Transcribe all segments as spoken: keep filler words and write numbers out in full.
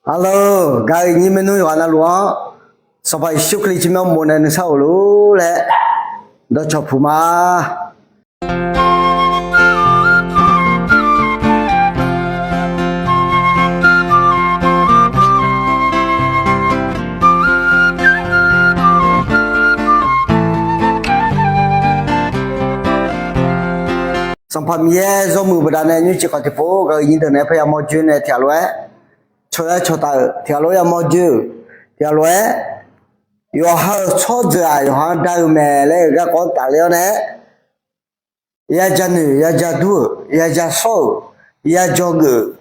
Arlawr, gaq-euq nyir maernmr yawqghaq navluf-anr Sanqpaq Yeqsur Kali tsawrmyanr mawf nae nuisar of lor laer dawqcawq puq ma. Sanqpaq Miqyaer zawmuiq baqdanae nymrcif khawf tiqpov gaq-euq nyir deuq nae parya mawr joer nae tiqghaq lof-aer cawq ya cawqtaf-euq tiqghaq lof-aer ya mawr joer-euq tiqghaq lof-aer, yawqha-euq tsawrjeuq-aq yawqha-anr dar-eu mae laer-euq garkawv-anr tafler-awr nae, ya janoeq ya jadur-euq ya jasawr-euq ya jawrgeuf-euq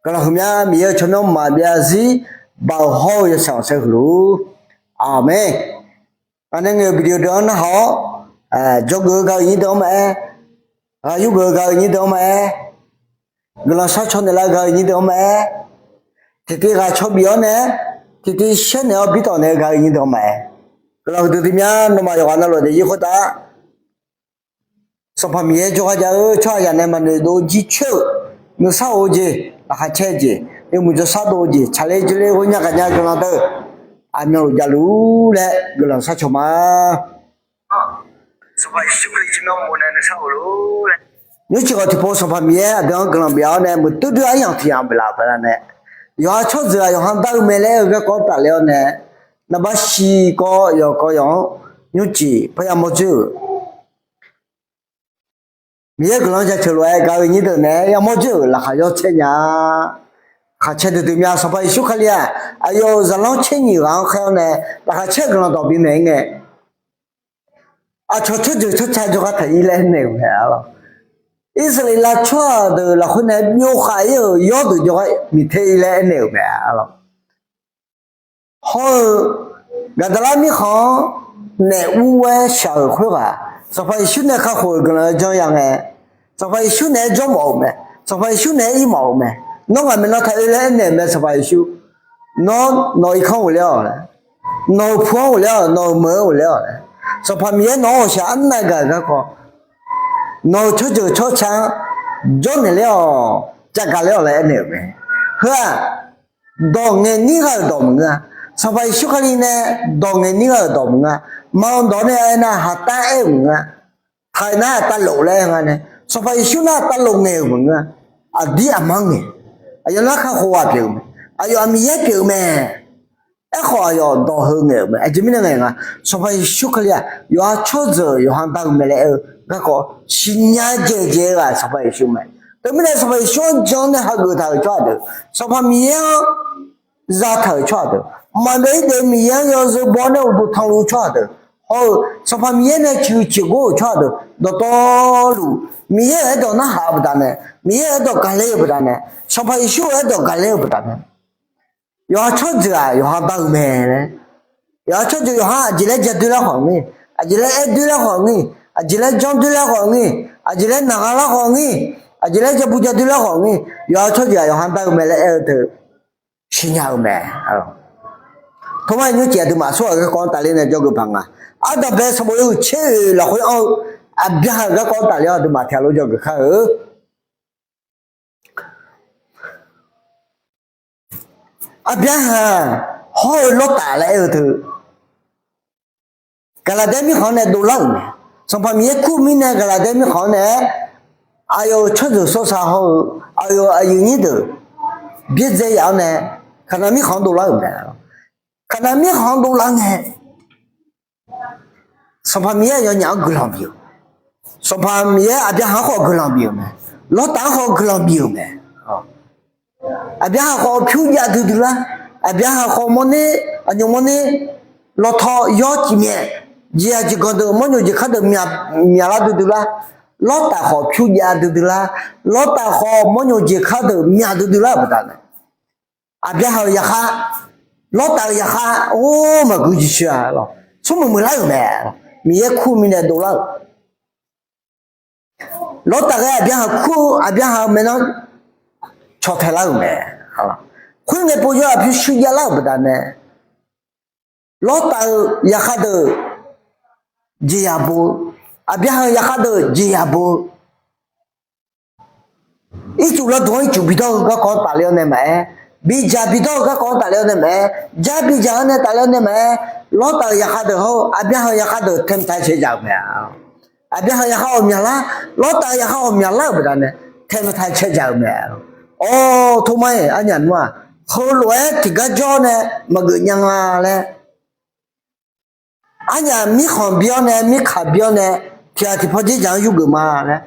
guiqlanq huiqmya Miqyaer-euq tsawrmyanr maqbyav zarzir baoq hawr-eu yawshaef khanqsaer huiq luf-ur. Aqmeq. Ngaq nae ngaeq-euq video deuq-anr narhaq-awr, jawrgeuf-eu gaq-euq nyir deuq-anr maqaer, ghaq yurgeuf-eu gaq-euq nyir deuq-anr maqaer, guiqlanq sharcaw naeqlar-eu gaq-euq nyir deuq-anr maqaer, tiqtiv ghaq caw bif-awr nae, tiqtiv shaer naeq-awr bi tawf naeq-eu gaq-euq nyir deuq-anr maqaer, guiqlanq huiqdui dui mya nawmaf yawqghaq navluf daefzir khoertav Sanqpaq Miqyaer jawrgar jav-eu tsawrhaqzaq nae maqnoeq dov-eu jircoer-euq nuisar of-eu jeq, laqkhaq caer-eu jeq, yawmuiq jawrshar dov-eu jeq, tsaqler jawrler ghoer nya gaqnya guiqlanq deuq aqmyanluf javluf-ur laer guiqlanq sharcaw ma. Nymrcif khawf tiqpov Sanqpaq Miqyaer aqdui-anr guiqlanq bif-awr nae muiqdui dui aryamq tiq yamq biflaf-euq baqdanae, yawqha tsawrjeuq-aq yawqha dar-eu mae laer-eu garkawv-anr tafler-awr nae, naqbar shirkawv yawqkawv yawq-anr nymrcif parya mawr joer-euq Miqyaer guiqlanq-anr jaceuq lof-aer gaq-euq nyir deuq naeq-aer yamawr joer-euq laqkhaq yawr caer nya. Khaqcaer duidui mya Sanqpaq Yeqsur Kali-aq aqyawf-euq zaqlanr caer nyiq ghaq-anr khaer-awr nae laqkhaq caer-eu guiqlanq dawq bimyaeq-ir ngae, aqcawq tsawrjeuq tsawrca jawrgar taq-ir laer aernaeq-euq mae, arlawr. Irsaqleqlav tsawrhaq deuq lafkhoer nae byov khav-ir-euq yawrdeuq jawrgar miqter-ir laer aernaeq-euq mae, arlawr. Hawr-eu Gaqdaqlar mirkhanq-anr naef ur-aer shaq-euq khoerghaq, Sanqpaq Yeqsur nae kakhof-euq guiqlanq-anr janrya ngae, Sanqpaq Yeqsur naeq-aer jawr mawf-euq mae, Sanqpaq Yeqsur naeq-aer ir mawf-euq mae. Nawr ngaq maeqnan taq oe laer aernaeq mae Sanqpaq Yeqsur. Nawr, nawq-euq irkanr ghofler-awq laer, nawq-euq pu-anr ghofler-awq, nawq-euq meuq-anr ghofler-awq laer, Sanqpaq Miqyaer nawq-anr ghawqshaq arnav gaq-euq garkawv, nawq-euq tsawrjeuq tsawrca-anr jawrnaeq ler-awq, jav gaq ler-awq laer aernaeq-euq mae. Heu-aq, dawq ngaeq nir gha-euq dawq maqngeur-a. Sanqpaq Yeqsur Kali nae dawq ngaeq nir gha-euq dawq maqngeur-a. Maqanr dawq nae aernar haqtav aer-euq maqngeur-a. Taq-euq nar tavlof laer aer nga nae, Sanqpaq Yeqsur nar tavlof ngaeq-euq maqngeur-a. Aqdir aqmar ngaeq. Aqyawf nar kakhof ghaq pyeuf-eu mae. Aqyawf-aq Miqyaer pyeuf-eu mae. Aerkhawf aqyawf dawq heu ngaeq-euq mae. Aqjeq mirnae ngaeq nga, Sanqpaq Yeqsur Kali-aq yawqha tsawrjeuq yawqha dar-eu mae laer aer-eu garkawv siqnya jaeqjaeq-eu ghaq Sanqpaq Yeqsur mae. Teumirnae Sanqpaq Yeqsur-anr jan nae hageuf taq-euq tsawrhaq deuq, Sanqpaq Miqyaer-anr zataq-euq tsawrhaq deuq, maqbyav-ir daef Miqyaer-anr yawzeu baw nae uqduq tanqluf-eu tsawrhaq deuq, hawr-eu Sanqpaq Miqyaer nae ciqhuiq ciqgor-euq tsawrhaq deuq dawqtawvluf Miqyaer-euq aerdawq narhaq-eu baqdanae, Miqyaer-euq aerdawq gaqler-eu baqdanae, Sanqpaq Yeqsur-euq aerdawq gaqler-eu baqdanae, yawqha tsawrjeuq-aq yawqha dar-eu mae laer, yawqha tsawrjeuq yawqha aqjeq laer ja doerlar khawf ngir, aqjeq laer aer doerlar khawf ngir, aqjeq laer janr doerlar khawf ngir, aqjeq laer naq gha lar khawf ngir, aqjeq laer ja bu ja doerlar khawf ngir, yawqha tsawrjeuq-aq yawqha dar-eu mae laer aer-eu teu siqnya-eu mae. Toma nymrcif aqduimaf aqsurghaq garkawv-anr tafler nae jawrgeuf paq nga. Ardanqbae sanqbof yawhuiq tser oeq lafkhoer anr-eu Aqbyaqhaq-euq garkawv-anr tafler-awr aqduimaf tiqghaq lof jawrgeuf kar-eu. Aqbyaqhaq hawr-eu Lawrtaf laer aer-eu teu, Gaqlaqdaer mirkhanq-anr nae dovlar-euq mae. Sanqpaq Miqyaer kur mirnae Gaqlaqdaer mirkhanq-anr nae-aer aqyawf-euq tsawrjeuq tsawrca hawr-eu aqyawf aqyuif nyir deuq byaerdzae yaf-awr nae, Kaqnaq mirkhanq-anr dovlar-euq mae. Kaqnaq mirkhanq-anr dovlar ngae, Sanqpaq Miqyaer yawnyaf-anr guiqlanq bif-eu, Sanqpaq Miqyaer Aqbyaqhaq-anr khawf guiqlanq bif-euq mae. Lawrtaf-anr khawf guiqlanq bif-euq mae. Aqbyaqhaq khawf pyur jav duidui lar, Aqbyaqhaq khawf mawrner, aqnymq mawrner, lawtaw yawr cif myaef, jeqzaq jeqganq deuq mawrnymq jeq kar deuq myaqlar duidui lar, Lawrtaf khawf pyur jav duidui lar, Lawrtaf khawf mawrnymq jeq kar deuq myaq duidui lar-euq baqdanae, Aqbyaqhaq-euq zaqkhav, Lawrtaf-euq zaqkhav or maqgui jiqshoe-a lawq, smrmuiq muiqlar-euq mae. Miqyaer kur mirnae dovlar-euq Lawrtaf ghae Aqbyaqhaq kur-eu Aqbyaqhaq-euq maeqnan cawqtaeq lar-euq mae. Khoerngae pov yawr aqpyur shuir javlar-euq baqdanae, Lawrtaf-euq zaqkhav deuq jeqzaq bo-eu, Aqbyaqhaq-euq zaqkhav deuq jeqzaq bo-eu, ircuf lawduq-anr ircuf bidawr-eu garkawv-anr tafler-awr nae maqaer, Bidzaq bidawr-eu garkawv-anr tafler-awr nae maqaer, jar bidzaq-anr nae tafler-awr nae maqaer, Lawrtaf-euq zaqkhav deuq hawr-eu Aqbyaqhaq-euq zaqkhav deuq tae maqtae caev jaq-euq mae. Aqbyaqhaq zaqkhav ghawqmyaq lar, Lawrtaf-euq zaqkhav ghawqmyaq lar-euq baqdanae tae maqtae caev jaq-euq mae. Awr, tormar-iq arnyaf nmr-aq, heulof-aer tiqgar jawr nae maqgeuf nya nga laer, arnyaf mirkhanq bi-awr nae mirkaq bi-awr nae tiqghaq tiqpaw dzerdzaq-anr yurgeuf ma laer,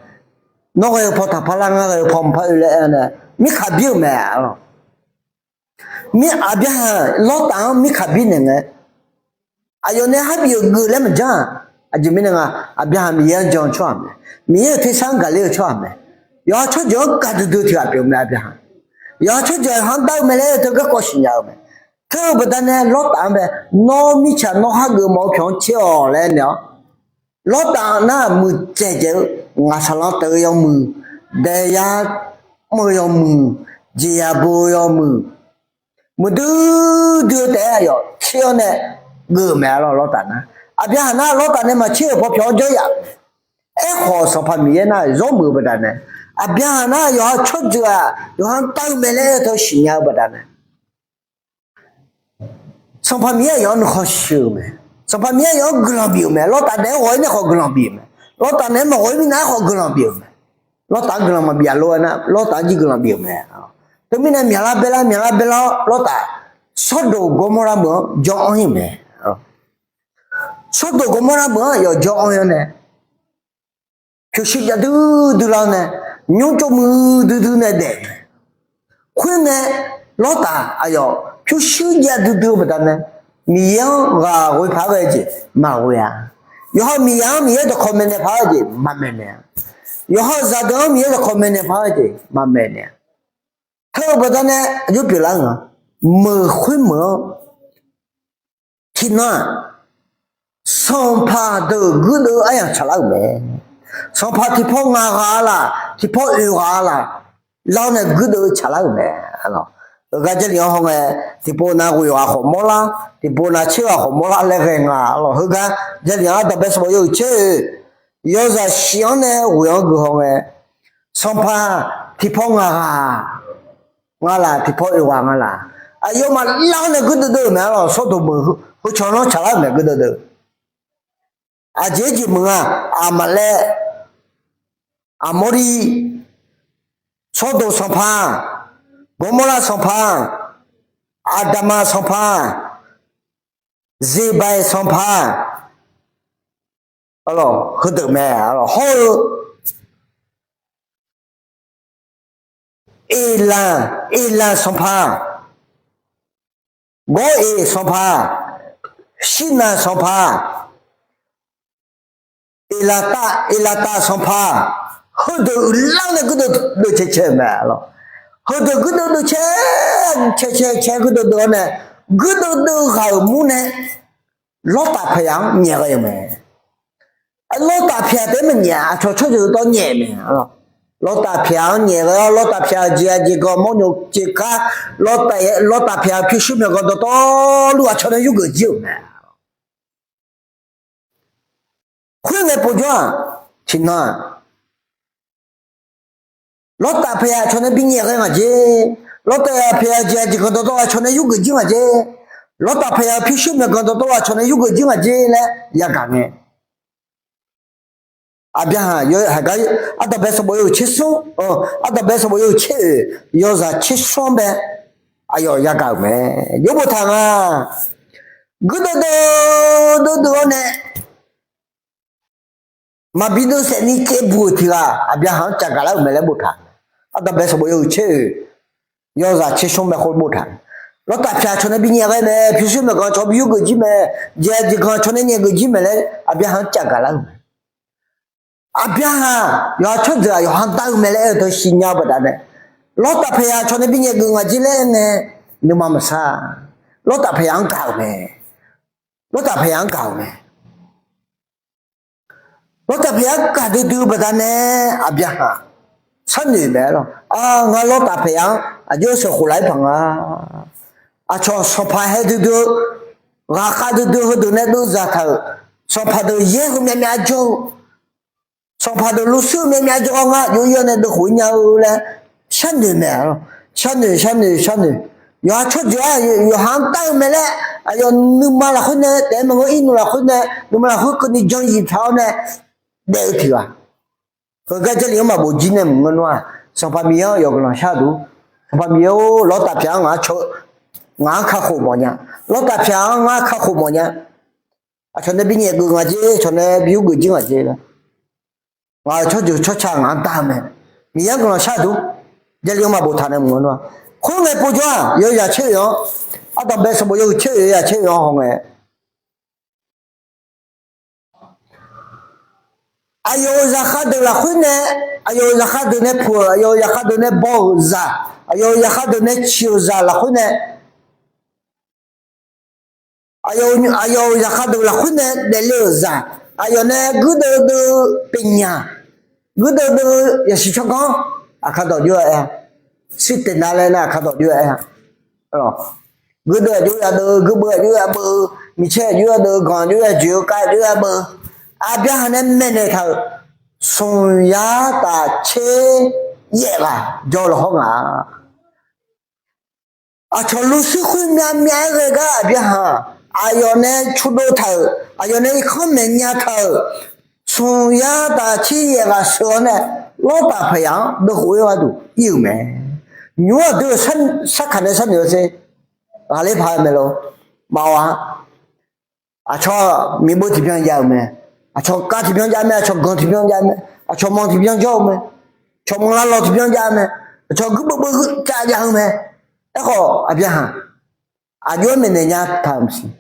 nawr ghae-eu paw taqpar lar, ngar ghae-eu paw maqpar oe laer aer-awr nae mirkaq bir-euq mae. Aqbyaqhaq Lawrtaf-anr mirkaq bir naeq ngae, aqyawf nae kharbif-euq geuf laer maqjanr-aq. Aqjeq mirnae nga, Aqbyaqhaq Miqyaer-anr jan-eu tsawrhaq mae. Miqyaer-euq tersar-anr gaqler-eu tsawrhaq mae. Yawqha tsawrjeuq-anr gaqdui dui-eu tiq ghaq pyeuf-eu mae Aqbyaqhaq. Yawqha tsawrjeuq-aq yawqha-anr dar-eu mae laer aer-eu teu garkawv siqnya-eu mae. Teu-eu baqdanae Lawrtaf-anr bae, nawr mirtsaq nawr khar geuf mawf-eu pyawq-anr tser-awq laer aer naeq-awr, Lawrtaf nar muiqdzaeq dzaeq-eu, ngaqsaqlanr teuv-eu yawmuiq, daeyar mr-eu yawmuiq, jeqzaq bo-eu yawmuiq, muiqdui dui-eu taef-aer aqyawf tser-awr nae geuf-euq mae. Lawrtaf nar, Aqbyaqhaq nar Lawrtaf nae maqtser-euq paw pyawq-anr jawryaf-euq mae. Aerkhawf Sanqpaq Miqyaer nar zawr muiq-eu baqdanae, Aqbyaqhaq nar yawqha tsawrjeuq-aq yawqha-anr dar-eu mae laer aer-eu teu siqnya-eu baqdanae, Sanqpaq Miqyaer aqyawf-anr nuikhanr shir-eu mae. Sanqpaq Miqyaer aqyawf-anr guiqlanq bif-euq mae. Lawrtaf naeq-aer ghawq-ir nae khawf guiqlanq bif-euq mae. Lawrtaf naeq-aer maqghawq-ir mirnae aerkhawf guiqlanq bif-euq mae. Lawrtaf-anr guiqlanq maqbif-a lof-aer nar, Lawrtaf-anr jir guiqlanq bif-euq mae. Teumirnae myaqlar baelar myaqlar baelar-awr Lawrtaf Sawrdoq Gawrmawrlav meuq-anr jawr anr-ir-euq mae. Sawrdoq Gawrmawrlav meuq-anr aqyawf jawr anr-ir-awr nae, pyurshuir jav duidui lar-awr nae, nymr tsov muiqdui dui nae daef-euq mae. Khoerngae, Lawrtaf aqyawf pyurshuir jav duidui-eu baqdanae, Miqyaer-anr ghaq ghoe paq-aer ghae-eu jeq maqghoe-a. Yawqha Miqyaer-anr Miqyaer dawqkawq maeqnaeq paq-aer-eu jeq maqmaeq naeq-a. Yawqha zaqdeuq-anr Miqyaer dawqkawq maeqnaeq paq-aer-eu jeq maqmaeq naeq-a. Teu-eu baqdanae aqjox pyeuflar nga, meuq khoermeuq-anr tiqnan-aq, sanqpaq deuq guirdeuv-eu aryamq tsaqlar-euq mae. Sanqpaq tiqpaw ngaq ghaq-a laq, tiqpaw oeq ghaq-a laq, lar-awr nae guirdeuv-eu tsaqlar-euq mae. Heugar Jarlif-anr hawngae, tiqpov nav ghoeq ghaq khawf mawrlar, tiqpov nav tser ghaq khawf mawrlar laer ghae nga lawq. Heugar Jarlif-anr Ardanqbae sanqbof yawhuiq tser-oe, yawzaq shif-anr nae ghoeq-anr gui hawngae, sanqpaq tiqpaw ngaq ghaq nga laq, tiqpaw oeq ghaq nga laq, aqyawfmaf lar-awr nae guirdeuv deuv-euq mae. Arlawq, Sawrdoq meuq heucawq-anr tsaqlar-euq mae guirdeuv deuv. Aqjeq-aer jeq meuq nga, Aqmaqlaev, Aqmawrli, Sawrdoq sanqpaq, Gawrmawrlav sanqpaq, Aqdaqmaf sanqpaq, Zeqbaiq sanqpaq, heudeuq mae. Hawr-eu Eqlanq, Eqlanq sanqpaq, Gawr-eq sanqpaq, Shirnaq sanqpaq, Eqlaqtav, Eqlaqtav sanqpaq, heudeuq uiqlar-awr nae guirdeuv deuv cae cae-euq mae. Heudeuq guirdeuv deuv cae cae cae cae guirdeuv deuv-awr nae, guirdeuv deuv ghaq-euq mur nae Lawrtaf paeqyaq-anr nyaef ghae-euq mae. Lawrtaf paeqyaq taef-aer maqnyaef-a, aqcawq tsawrjeuq dawr nyaef mae. Lawrtaf paeqyaq-anr nyaef ghae-awr, Lawrtaf paeqyaq jeq-a jeq ganq mawrnyo ceqkar, Lawrtaf paeqyaq pyurshuir myawqganq dawqtawvluf aqcawq nae yurgeuf jir-euq mae. Khoerngae povjawr-aq, tiqnan-aq, Lawrtaf paeqyaq aqcawq nae binyaef ghae ngaq jer. Lawrtaf paeqyaq jeq-a jeq ganq dawqtawv aqcawq nae yurgeuf jir ngaq jer. Lawrtaf paeqyaq pyurshuir myawqganq dawqtawv aqcawq nae yurgeuf jir ngaq jer laer yagaq ngae, Aqbyaqhaq, haqgar Ardanqbae sanqbof yawhuiq tser smr, Ardanqbae sanqbof yawhuiq tser oeq, yawzaq tser smr-anr bae aqyawf yagaq-euq mae. Yawr boftaq nga, guirdeuv deuv deuv deuv-awr nae maqbi deuv saef ni caevbuq-euq tiq ghaq Aqbyaqhaq-anr cavgaq lar-euq mae laer boftaq. Ardanqbae sanqbof yawhuiq tser oeq, yawzaq tser smr bae khoer boftaq. Lawrtaf paeqyaq aqcawq nae binyaef ghae mae, pyurshuir myawqganq aqcawq bi yurgeuf jir mae, jeq-a jeq ganq aqcawq nae nyaef geuf jir mae laer Aqbyaqhaq-anr cavgaq lar-euq mae. Aqbyaqhaq yawqha tsawrjeuq-aq yawqha dar-eu mae laer aer-eu teu siqnya-eu baqdanae, Lawrtaf paeqyaq aqcawq nae binyaef geuf ngaq jer laer aer ngae, nuima maqsar. Lawrtaf paeqyaq-anr gaq-euq mae. Lawrtaf paeqyaq-anr gaq-euq mae. Lawrtaf paeqyaq-anr gaqdui dui-eu baqdanae, Aqbyaqhaq sharnoeq mae lawq. Ngar Lawrtaf paeqyaq-anr aqjox sheuqkhof laf-aer paq nga. Aqcawq sanqpaq hae duidui-eu, ghaqkhav duidui-eu heudeuq nae deuvzaq taq-euq, sanqpaq deuq yaer heu myavmyav jawr-eu, sanqpaq deuq luvshuir-eu myavmyav jawr-awr ngar aqjox-ir-awr nae deuvkhof-ir nya-eu laer sharnoeq mae. Sharnoeq sharnoeq sharnoeq Yawqha tsawrjeuq-aq yawqha-anr dar-eu mae laer, aqyawf nuima lafkhoer nae taef-aer maqngeur, irnmq lafkhoer nae, nuima lafkhoer keuvni jan yif taq-awr nae daef-eu tiq ghaq. Heugar Jarlif-anr maqbof jir nae maqngeur nar-aq, Sanqpaq Miqyaer-anr yawqghaq lanqshar duq. Sanqpaq Miqyaer-or, Lawrtaf pyaq-anr ngaq-anr, ngaq-anr kakhof mawfnya. Lawrtaf pyaq-anr ngar kakhof mawfnya. Aqcawq nae bi nyaef geuf ngaq jeq, aqcawq nae bi ur geuf jir ngaq jeq laer. Ngaq-euq tsawrjeuq tsawrca ngaq-anr dar-eu mae. Miqyaer-anr guiqlanq shar duq. Jarlif-anr maqbof taq nae maqngeur nar-aq, khoerngae povjawr-aq, yawzaq caer oeq-anr, ardanqbae sanqbof yawhuiq caer oeq, yawzaq caer oeq-anr hawngae, aqyawf-euq zaqkhav deuq lafkhoer nae, aqyawf-euq zaqkhav deuq nae puq-euq, aqyawf-euq zaqkhav deuq nae baw-euq zaq, aqyawf-euq zaqkhav deuq nae ciq-euq zaq lafkhoer nae, aqyawf-euq zaqkhav deuq lafkhoer nae daefle-euq zaq, aqyawf nae guirdeuv deuv-eu pyeufnyaq, guirdeuv deuv-eu yasiq tsawrganr, aqkar dawq jov-a aer-a, sirtaeq nav laer nar aqkar dawq jov-a aer-a. Guirdeuv aqjox yadeuv-eu, guirdeuv aqjox yabeuv-eu, miqcaer aqjox yadeuv-eu, ganq aqjox yajoeq-eu, kav aqjox yabeuv-eu, Aqbyaqhaq nae maeqnaeq taq-euq smq yar taf tser yaef ghaq jawr lawqhawr nga. Aqcawq luf shuir khoer myavmyav-aer ghae gar Aqbyaqhaq aqyawf nae cudov taq-euq, aqyawf nae irkanr maeqnya taq-euq smq yar taf tser yaef ghaq sheuq-awr nae, Lawrtaf paeqyaq-anr deuvkhof-ir gharduq ir-euq mae. Nymq-mr aqdui-euq sarkaq nae sharnoeq-awr sher, ghaqler paq-aer mae lor. Maqawq-a. Aqcawq miqbeuv tiqbyan jav-euq mae. Aqcawq kav tiqbyan jav mae. Aqcawq ganq tiqbyan jav mae. Aqcawq manq tiqbyan jawr-eu mae. Aqcawq manq lavlawq tiqbyan jav mae. Aqcawq guirdeuv beuv cav jav-eu mae. Aerkhawf Aqbyaqhaq aqjox-aer maeqnaeq nya taq-euq maqsiq.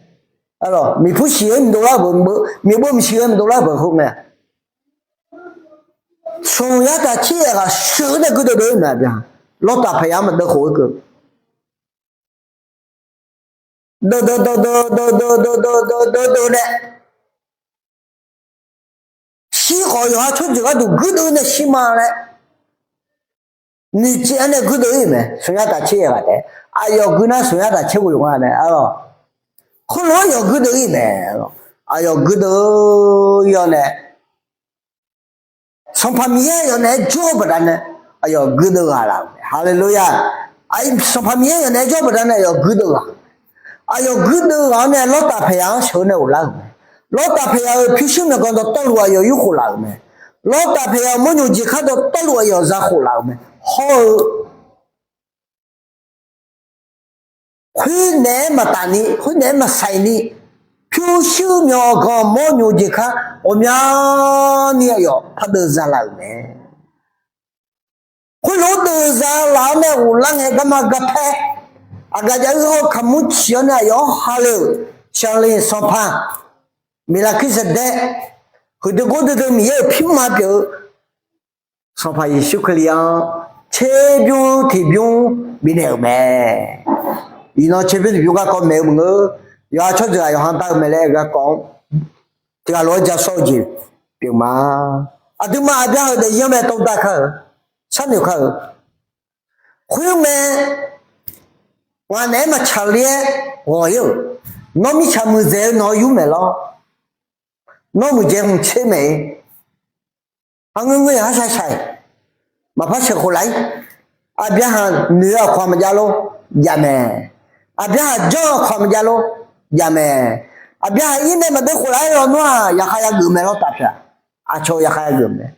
Miqpur siq-aer maqdov lar-eu beuq, miqbeuv maqsiq-aer maqdov lar-eu beuq khoerngae, smq yar taf tser yaef ghaq sheuq-eu nae guirdeuv deuv-ir mae. Aqbyaqhaq Lawrtaf paeqyaq-anr maqdeuvkhof-ir keuv deuv deuv deuv deuv deuv deuv deuv deuv deuv deuv deuv nae, shir khawf yawqha tsawrjeuq gharduq guirdeuv nae shir ma laer, noeqtsaev-anr nae guirdeuv-ir mae. Smq yar taf tser yaef ghaq taef, aqyawf gui nar smq yar taf tser ghof yawq nga nae arlawq. Khoerlof-aer yawf guirdeuv-ir mae. Aqyawf guirdeuv-ir-awr nae, Sanqpaq Miqyaer aqyawf naeq-aer jawr-eu baqdanae, aqyawf guirdeuv ghaq laf-euq mae. Haleluya! Sanqpaq Miqyaer aqyawf naeq-aer jawr-eu baqdanae aqyawf guirdeuv ghaq. Aqyawf guirdeuv ghaq-awr nae Lawrtaf paeqyaq-anr sheuq-eu nae ghoflar-euq mae. Lawrtaf paeqyaq-euq pyurshuir myawqganq dawqtawvluf aqyawf yurkhof laf-euq mae. Lawrtaf paeqyaq-euq mawrnyoq jeqkar dawqtawvluf aqyawf zakhof laf-euq mae. Hawr-eu khoernaeq-aer maqtaf ni, khoernaeq-aer maqsaiq ni, pyurshuir myawqganq mawrnyoq jeqkar ghawqmyani aqyawf pardeuv zalaf-euq mae. Khoerlof-aer deuv zalaf-awr nae ghoflar ngae garma garpaer, aqgaf jav-ir hawr-eu kaqmur ciq-awr nae aqyawf-anr hale-euq Saqlaq Sanqpaq Miqlaqkirsaqdaer, huiqdui gordui dui Miqyaer-euq pirma pyeuf-eu Sanqpaq Yeqsur Kali-anr tserbymr tiqbymr bifnaeq-euq mae. Iqnan tserbymr tiqbymr garkawv maeq-eu maqngeur. Yawqha tsawrjeuq-aq yawqha dar-eu mae laer aer-eu garkawv-anr tiqghaq lof-aer ja sawr-eu jeq pyeuf ma. Aqduimaf Aqbyaqhaq-euq daefzir-anr mae dovdav kar-euq, sharnoeq kar-euq. Khoerngae, ngaq naeq-aer maqtsaq le-aer ghawq-ir-euq, nawr mirtsaq muiqdzaeq-eu nawq-eu yur maeq lawr. Nawr muiqdzaeq hmq tser maeq-ir. Arngeur ngeur yaq-anr shar shaq-iq, maqpar sheuq khof laf-ir. Aqbyaqhaq noeq-eu aqkawq-anr maqjav lor, jav mae. Aqbyaqhaq janr-eu aqkawq-anr maqjav lor, jav mae. Aqbyaqhaq ir nae maqdeuv khof laf-ir lawnmr-aq, yaqkhav yageuf mae lawr taf pyaq. Aqcawq-eu yaqkhav yageuf mae.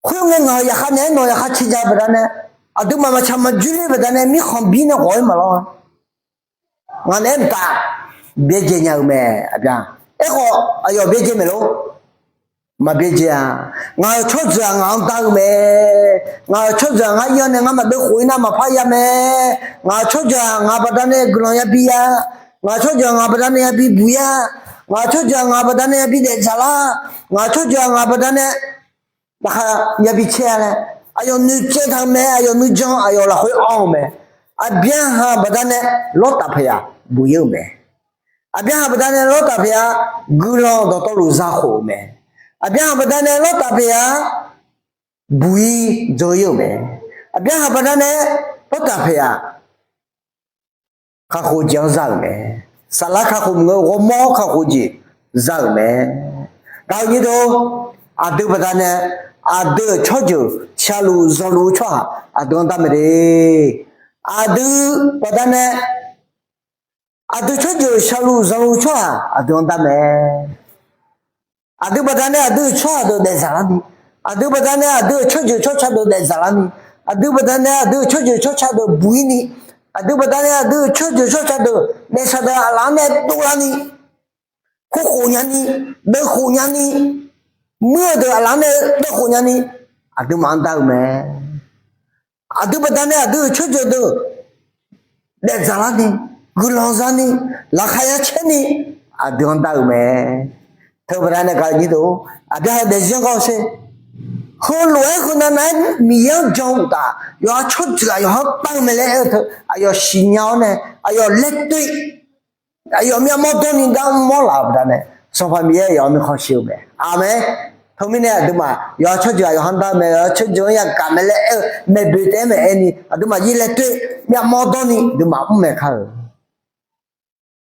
Khoerngae ngaq-euq yaqkhav naeq-aer nawq yaqkhav cae ja-eu baqdanae, aqduimaf maqtsaq maqjoer ler baqdanae mirkhanq bir nae ghawq-ir maqlawr-a. Ngaq naeq-aer mqtav byaerdzae nya-eu mae. Aqbyaq, aerkhawf aqyawf byaerdzae maeq lor. Maqbyaerdzae-a. Ngaq-euq tsawrjeuq-aq ngaq-anr dar-eu mae. Ngaq-euq tsawrjeuq-aq ngar ir-awr nae ngar maqdeuv khof-ir nar maqpar ya mae. Ngaq-euq tsawrjeuq-aq ngaq baqdanae guiqlanq yabi-a. Ngaq-euq tsawrjeuq-aq ngaq baqdanae yabi buq-ir-a. Ngaq-euq tsawrjeuq-aq ngaq baqdanae yabi daefdzaq lar. Ngaq-euq tsawrjeuq-aq ngaq baqdanae laqkhaq yabi caer-a laer, aqyawf noeqtsaev taq-eu mae. Aqyawf nuijan aqyawf lafkhoer anr-eu mae. Aqbyaqhaq baqdanae Lawrtaf paeqyaq buq-ir-euq mae. Aqbyaqhaq baqdanae Lawrtaf paeqyaq guiqlanq dawqtawvluf zakhof-euq mae. Aqbyaqhaq baqdanae Lawrtaf paeqyaq buq-ir dzeur-ir-euq mae. Aqbyaqhaq baqdanae Lawrtaf paeqyaq kakhof jeq-anr za-euq mae. Saflar kakhof maqngeur, ghawrmawr kakhof jeq za-euq mae. Gaq-eu nyir deuq, aqdui baqdanae aqdui-euq tsawrjeuq shaqluf zanqluf-eu tsawrhaq aqdui-anr dar mae de. Aqdui baqdanae, aqdui tsawrjeuq shaqluf zanqluf-eu tsawrhaq aqdui-anr dar mae. Aqdui baqdanae aqdui-euq tsawrhaq deuq daefzaq larni, aqdui baqdanae aqdui-euq tsawrjeuq tsawrca deuq daefzaq larni, aqdui baqdanae aqdui-euq tsawrjeuq tsawrca deuq buq-ir ni, aqdui baqdanae aqdui-euq tsawrjeuq tsawrca deuq naef saqdaq aqlaf-anr nae dovlar ni, kurkhof nyani, deuvkhof nyani, muir-eu deuq aqlaf-anr nae deuvkhof nyani, aqduimaf-anr dar-eu mae. Aqdui baqdanae aqdui-euq tsawrjeuq deuq daefzaq larni, guiqlanq zani, laqkhaq ya caer ni, aqdui-anr dar-eu mae. Teu baqdanae gaq-eu nyir deuq, aqdui-aq daefzir-anr gar-eu sher. Heulof-aer heunav nav-aer Miqyaer-anr jan uqtaf, yawqha tsawrjeuq-aq yawqha-anr dar-eu mae laer aer-eu teu aqyawf siqnya-awr nae, aqyawf laer toev, aqyawf myavmawr dawrni gar mr mawr laf-euq baqdanae, Sanqpaq Miqyaer yawqha mirkhanq shir-eu mae. Aqmeq. Teumirnae aqduimaf yawqha tsawrjeuq-aq yawqha-anr dar-eu mae, yawqha tsawrjeuq-anr yagaq mae laer aer-eu maeqboeq taef-aer maeq-aer ni aqduimaf yir laer toev myavmawr dawrni aqduimaf mr maeq kar-euq.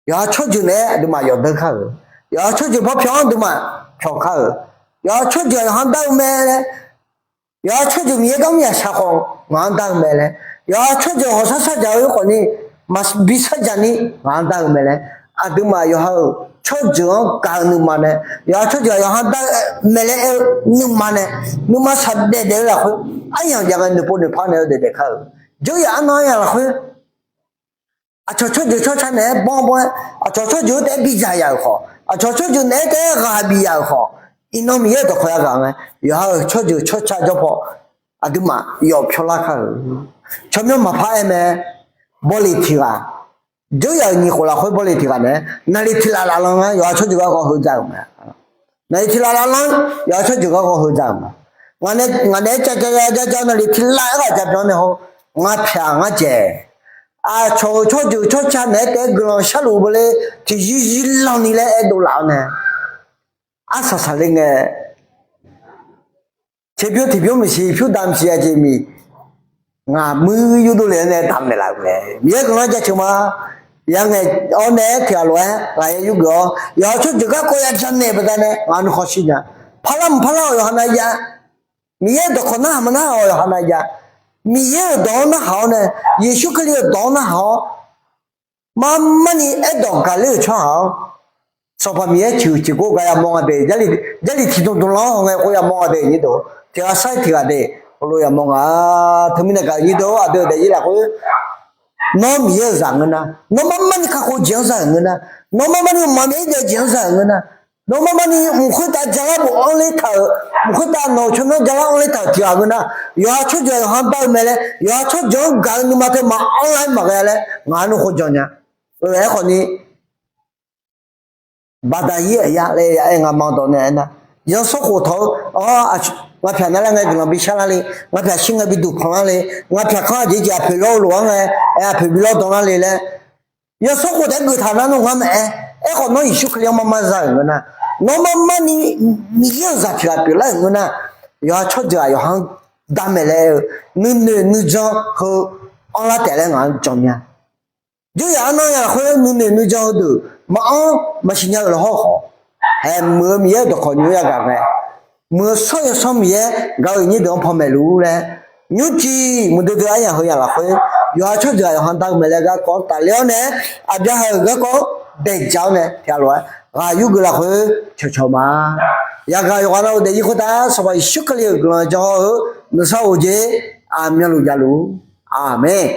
Yawqha tsawrjeuq naeq-aer aqduimaf yawqdeuq kar-euq. Yawqha tsawrjeuq bawrpyawq-anr aqduimaf pyawq kar-euq. Yawqha tsawrjeuq-aq yawqha-anr dar-eu mae laer, yawqha tsawrjeuq Miqyaer gar mr yaq shaq khawf ngaq-anr dar-eu mae laer, yawqha tsawrjeuq hawqshar shardzaq-eu khawfni, maqbi shardzaq ni ngaq-anr dar-eu mae laer, aqduimaf yawqha-euq tsawrjeuq-anr gaq-eu nuima nae, yawqha tsawrjeuq-aq yawqha dar-eu mae laer aer-eu nuima nae, nuima shaqdaef daef-eu lafkhoer, aryamq jav ngae noeqpov noeqpar naeq-eu daef daef kar-euq. Jawryaf arnan aryamq lafkhoer aqcawq tsawrjeuq tsawrca naeq-aer banr banr-aer, aqcawq tsawrjeuq-anr taef-aer bidzaq yaf-euq khawf, aqcawq tsawrjeuq naeq-aer taef-aer ghaq bif yaf-euq khawf, iqnan Miqyaer-euq dawqkawq yagaq ngae, yawqha-euq tsawrjeuq tsawrca jawr paw aqduimaf yawf pyawrlar kar-euq. Tsawrmyanr maqpar aer mae. Bawleq tiq ghaq, jawryaf-euq nyiq khof lafkhoer bawleq tiq ghaq naeq-aer naqliq tiq laf laf lan ngar yawqha tsawrjeuq garkawv heu dzaq-euq mae. Naqliq tiq laf laf lan yawqha tsawrjeuq garkawv heu dzaq-euq mae. Ngaq naeq-aer cav cav cav cav naqliq tiq laf-aer ghaq dzaq byan nae haw, ngar pyaq ngar dzaeq. Aqcawq-euq tsawrjeuq tsawrca naeq-aer taef-aer guiqlanq sharluf beu le, tiqyir yir lanni laer aerdov laf-awr nae, arsaq saqler ngae, teqbymr tiqbymr maqsiq, pyur damq siq aqjeq miq, ngaq muir yurdov le-awr nae damq naeqlaf-euq mae. Miqyaer guiqlanq jaceuq ma. Yar ngae-awr nae-aer tiq ghaq lof-aer ghaq ya yurgeuf-awr yawqha tsawrjeuq garkawv ya janaeq baqdanae ngaq nuikhanr shir nya. Parlar mq parlar-awq yawqha nav ya, Miqyaer-euq dawqkawq narhaq ma narhaq-awq yawqha nav ya, Miqyaer-euq dawq-anr narhaq-awr nae, Yeqsur Kali-euq dawq-anr narhaq-awr, mar mar ni aerdawq gaqler-euq tsawrhaq-awr, Sanqpaq Miqyaer ciq huiq ciq gor gaq yamawr nga de. Jarlif tiq dmq dmq lan-anr haw ngae khoer yamawr nga de nyir deuq, tiq ghaq sar-ir tiq ghaq de, heulof yamawr nga. Teumirnae gaq-eu nyir deuq-or, aqdui-euq daefzir lafkhoer nawr Miqyaer-euq zaq ngeur nar, nawr mar mar ni kakhof jeq-anr za-euq ngeur nar, nawr mar mar ni mqmaq maqbyav-ir daef jeq-anr za-euq ngeur nar, nawr mar mar ni mq khoertav jalar bofanr ler taq-euq, mq khoertav nawq-euq tsawrmyanr jalar anr ler taq-euq tiq ghaq ngeur nar, yawqha tsawrjeuq yawqha-anr bar-eu mae laer, yawqha tsawrjeuq-anr gaq-eu nuima teu maqanr lar-aer maqghae laer ngaq-anr nuikhanr jan nya. Aerkhawf ni, baqdaq-ir aqyar laer aer nga ma dawq nae aernar, zanrsanrkhof tawq-eu, ngaq pyaq narlar ngae guiqlanq bishar lar le, ngaq pyaq shir ngae biduq panq lar le, ngaq pyaq kanr aqjeq jeq aqpoeq lawr-eu lof-anr ngae, aer aqpoeq bi lawr dan lar le laer, zanrsanrkhof taef-aer geuftaq nar nawr ngar maqaer. Aerkhawf nawr Yeqsur Kali-anr mar mar za-euq ngeur nar, nawr mar mar ni Miqyaer-euq zaq tiq ghaq pyeuflar-euq ngeur nar, yawqha tsawrjeuq-aq yawqha-anr dar mae laer aer-eu, nuinoeq nuijan heu anrlar taef laer ngaq-anr jan mya. Jawryaf arnan ya lafkhoer nuinoeq nuijan heudeuq maqanr maqsiq nya-euq lafhawr khawf, haeq muiq-eu Miqyaer-euq dawqkawq nymr yagaq ngae, muiq-eu shawr yawsanr Miqyaer gaq-eu nyir deuq-anr panmaeq luf laer, nymrciq muiqdui dui aryamq heu ya lafkhoer yawqha tsawrjeuq-aq yawqha dar-eu mae laer garkawv-anr tafler-awr nae, aqbyaqhaq-euq garkawv daeq dzaq-awr nae tiq ghaq lof-aer ghaq yurgeuf lafkhoer cawqcawq ma. Yagaq yawqghaq nav-eu daefzir khoertav Sanqpaq Yeqsur Kali-euq guiqlanq janr-eu nuisar of-eu jeq aqmyanluf javluf. Aqmeq.